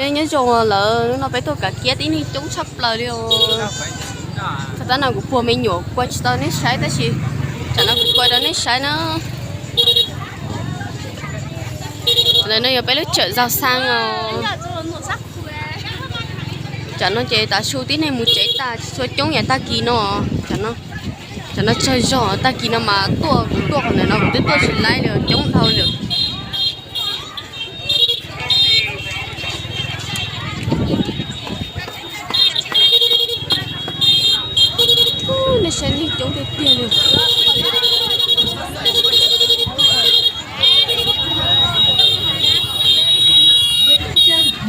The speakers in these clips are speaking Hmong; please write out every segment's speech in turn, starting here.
Nyob zoo lawm, hnub no peb tuaj kav kiab tib neeg coob tshaj plaws li os. Thaum tab no kuv puag me nyuam kuaj tsis tau nej saib tab sis tsam no kuv kuaj rau nej saib na. Lawv no yog peb lub tsawm Zag Xaab os. Tsam no ces tav su tib neeg mus tsev tag tsis tshua coob yam tag kis no. Tsam no tsawg zog, tag kis no mas tuaj kuv tuaj qhov ntawm no kuv twb tuaj tsis laib li, coob dhau lawm. Nej saib neeg coob tiag tiag li.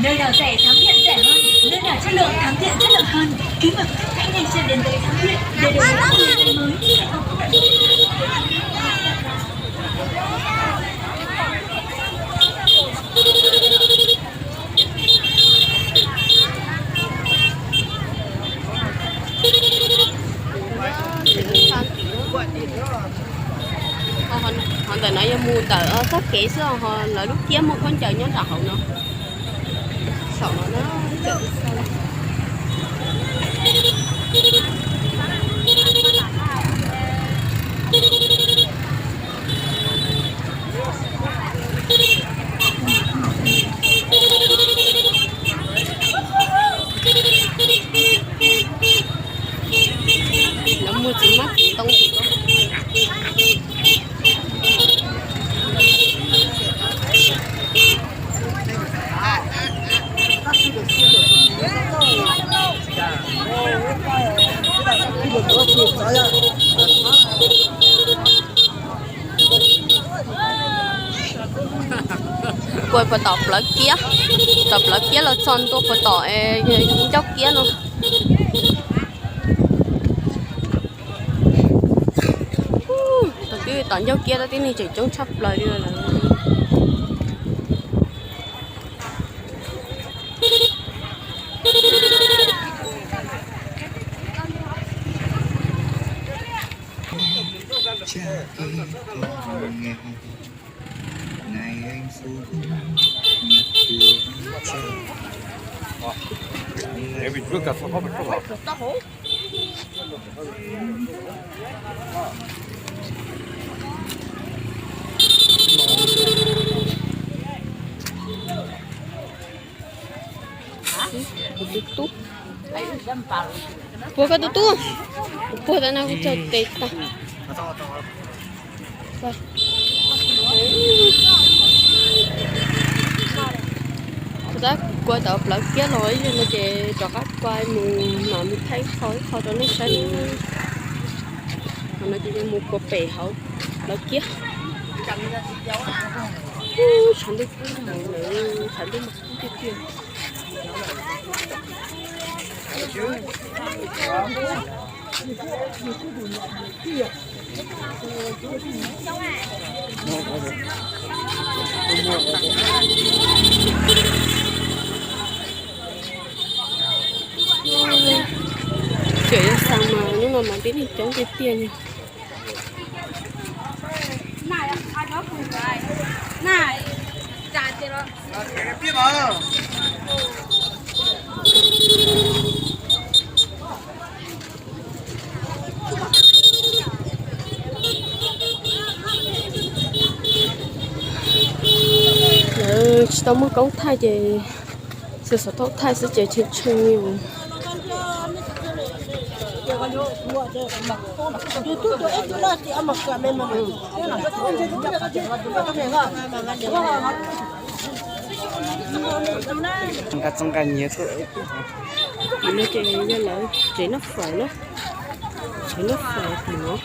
Nơi nào rẻ thắng điện rẻ hơn, nơi nào chất lượng thắng điện chất lượng hơn. Kính mời quý khách hãy ngay chân đến với Thắng Điện để được những quyền lợi mới. Ho ntawm no yog mus ntawm txoj kev xwb, ho lawv lub kiab muaj khaub ncaws nyob nram hauv no. Saum no na. Lawv muag txiv hmab txiv ntoo txiv ko. Kuaj puas tom plawv kiab, tom plawv kiab los txog ntua puas tom ncauj kiab no. Tom twb tom ncauj kiab tab tib neeg tseem coob tshaj plaws li lawm. Kuv tus tub. Puag koj tus tub. Kuv puag tau no kuv txog tes tag. Tab kuv tau plawv kiab los ib zaug no ces rov qab kuaj mus mam mus thaij ib qho ib qho rau nej saib. Qhov no ces mus puag pem hauv plawv kiab. Tshav ntuj kub, tshav ntuj mas kub tiag tiag. Tseem yuav xaus mas hnub no mas tib neeg coob tiag tiag li. Lawv tsis tau muaj koob thaij ces xwb xov tooj thaij xwb ces tshee tshee li. Nqa txoj nqa nyiav tuaj. Nim no ces yog lawv tsev noj fawm na, tsev noj fawm tim no.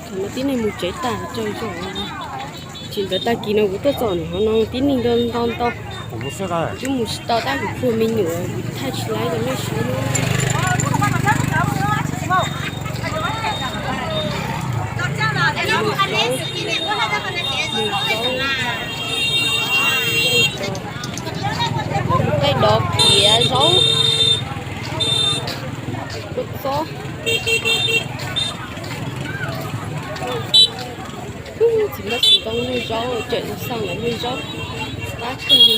Thaum no tib neeg mus tsev tag tsawg zog, tsis ntawd tag kis no kuv tuaj txog nws hov no tib neeg ntau ntau ntau. Twb mus tsis tau tab kuv puag me nyuam kuv thaij tsis laib rau nej saib. Tej dov kiav zaub, kua txob, txiv npaj xi Tau muag zaub, tseem xaus lawv muag zaub, qab kawg li.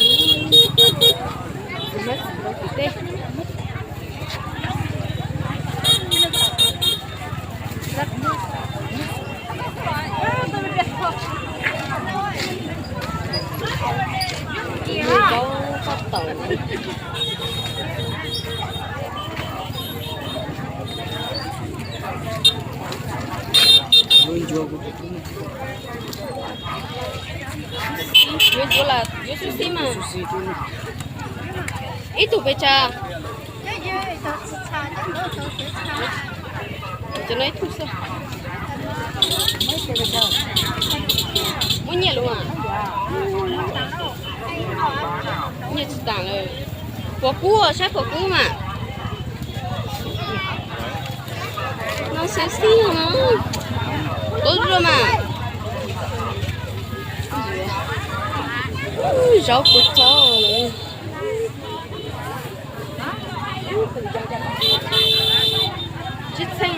Kuv muab txiv rau kuv tej. Muag zaub qab taum. Yuav ntxuav los yuav xub xib mas. Ib tug pes tsawg? Cov no ib tug xwb. Muab nyiaj lawm mas. Nyiaj tsis tas lawm. Puas kub, saib puas kub mas. No xwb xwb no. Kub dua mas. Zaub puas txob lawm. Tsis txheej.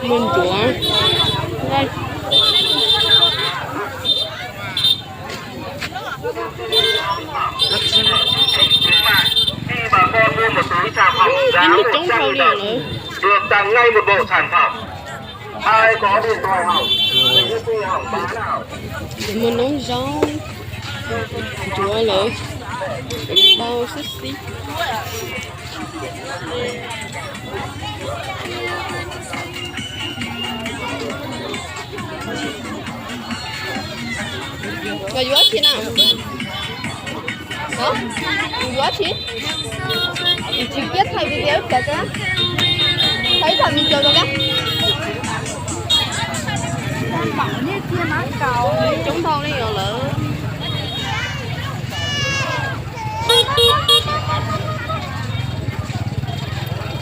Muag ntsuav. Ib lub coob dhau li lawm. Ces muaj noob zaub, ntsuav lawm, tau xwb xwb. Koj yuav dab tsi na? Hov, yuav dab tsi? Tsis kiab thaij video ib pliag tso, thaij ib thaj video rau koj. Coob dhau li os lawm.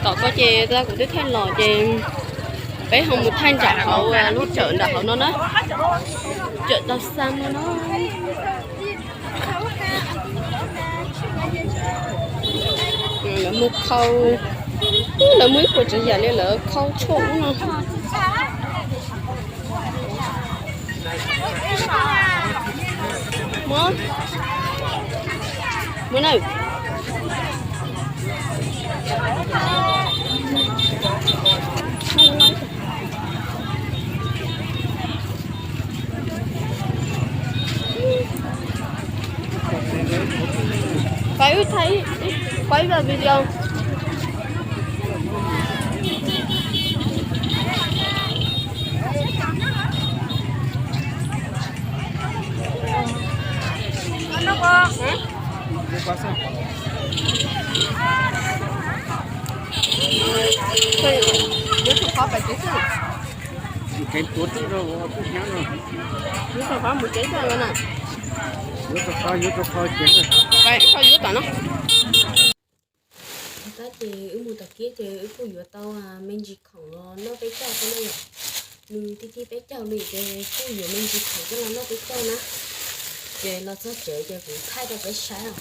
Tom ko ces kuv twb thaij los ces peb ho mus thaij nram hauv lub chawm nram hauv no na. Chawm Tau Xa no na. Lawv muag khau, lawv muag ib puas tsav yam li lawv khau tshuaj ub no. Muab, muab na. Pab wb thaij, pab wb video. Yuav rau qhov pais tsev xwb. Yuav rau qhov mus tsev xwb na. Yuav rau qhov, yuav rau qhov tsev xwb. Koj yuav tom no. Tab ces wb mus tom kiab ces wb kuj yuav tau me ntsis khoom los noj peb caug xwb na yom. Nws thib thib peb caug li ces kuj yuav me ntsis khoom coj los noj peb caug na. Ces los txog tsev ces kuv thaij rau peb saib os.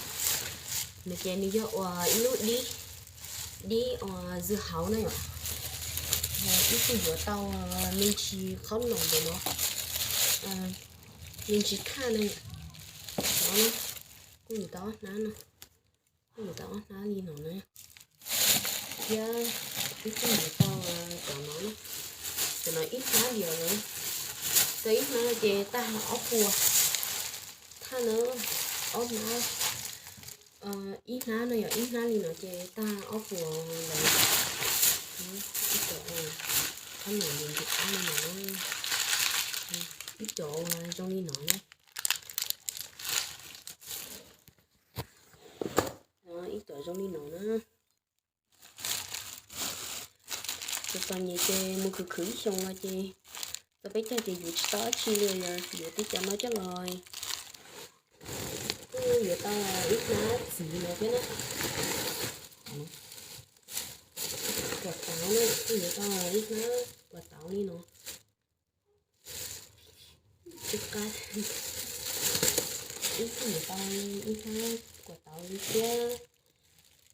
Nws ces nws yog uas ib lub dib, dib uas zwm hauv na yom. Wb kuj yuav tau me ntsis qhob noom ntawm no, me ntsis thaj na yom. No kuj yuav tau ob hnab no. Kuj yuav tau ob hnab li no na. Thiab wb kuj yuav tau cov no na. Cov no ib hnab li os. Tau ib hnab ces tag ob puas. Thaj no ob hnab, ib hnab no yog ib hnab li no ces tag ob puas lawm. Ib cov qhob noom ntws qab li no, ib cov zoo li no na. Ib cov zoo li no na. Ces txom nyem ces mus khwv khwv ib xyoos los ces Peb caug ces yuav tsis tau dab tsi li, yog yuav tib cov no coj los, kuj yuav tau ib hnab txiv no thiab na. Kuam tauv na, kuj yuav tau ib hnab kuam tauv li no. Ib qab, ib kuj yuav tau ib hnab kuam tauv li thiab,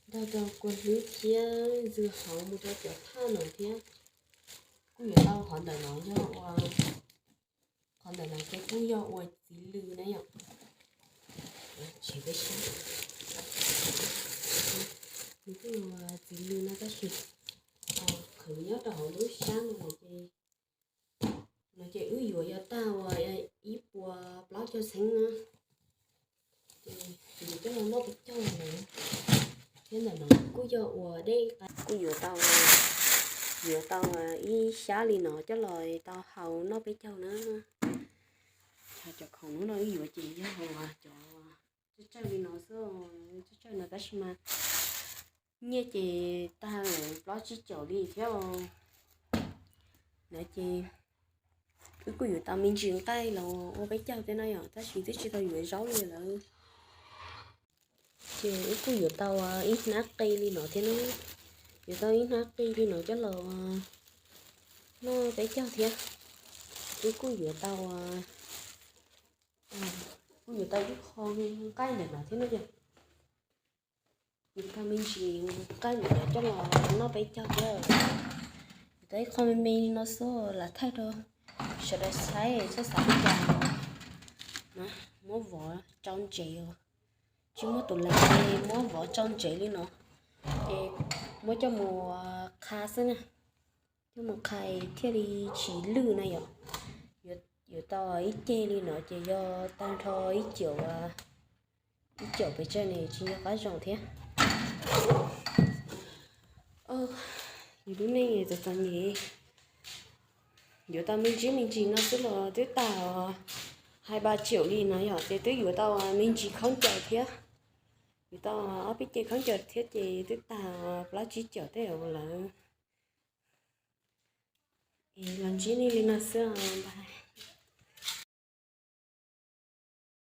nrog rau kua hlwb thiab ntxwg hauv mus rau cov thaj no thiab. Kuj yuav tau qhov ntawm no yog ua, qhov ntawm no ces kuj yog ua txiv lws na yom. Nws kuj yog txiv lws no tab sis qhwv nyob rau hauv lub sab no ces, no ces wb yuav yog tag uas ib puas plaub caug txheeb na. Ces yuav coj los noj peb caug na. Thiab ntawm no kuj yog ua dej, kuj yuav tau, yuav tau ib xyab li no coj los tau hau noj peb caug na. Cov khoom hnub no wb yuav ces yog cov tsawg tsawg li no xwb, tsawg tsawg no tab sis mas nyiaj ces tag plaub tsib caum li thiab. No ces wb kuj yuav tau me ntsis nqaij los ua peb caug thiab no yom, tab sis twb tsis tau yuav zaub li lawm. Ces wb kuj yuav tau ib hnab qe li no thiab na, yuav tau ib hnab qe li no coj los noj peb caug thiab. Wb kuj yuav tau, kuj yuav tau ib qho nqaij ntawm no thiab na yom. Yuav tau me ntsis nqaij ntawm no coj los noj peb caug thiab. Yuav tau ib qho me me li no xwb lam thaij rau sawv daws saib txhob xav li cas. Muab vov tsau ntsev os, tsis muaj tus lam ces muab vov tsau ntsev li no, ces muab coj mus qha xwb na. Coj mus qha thiaj li tsis lwj na yom. Yuav tau ib ceg li no ces yog tag nrho ib caum, ib caum pes tsawg ne tsis nco qab zoo thiab. Yus lub neej txom txom nyem, yuav tau me ntsis me ntsis no xwb los twb tag hai ba caum li no yom, ces twb yuav tau me ntsis khaub ncaws thiab. Yuav tau ob peb ceg khaub ncaws thiab ces twb tag plaub tsib caum tej lawm. Los ntsib nej li no xwb os.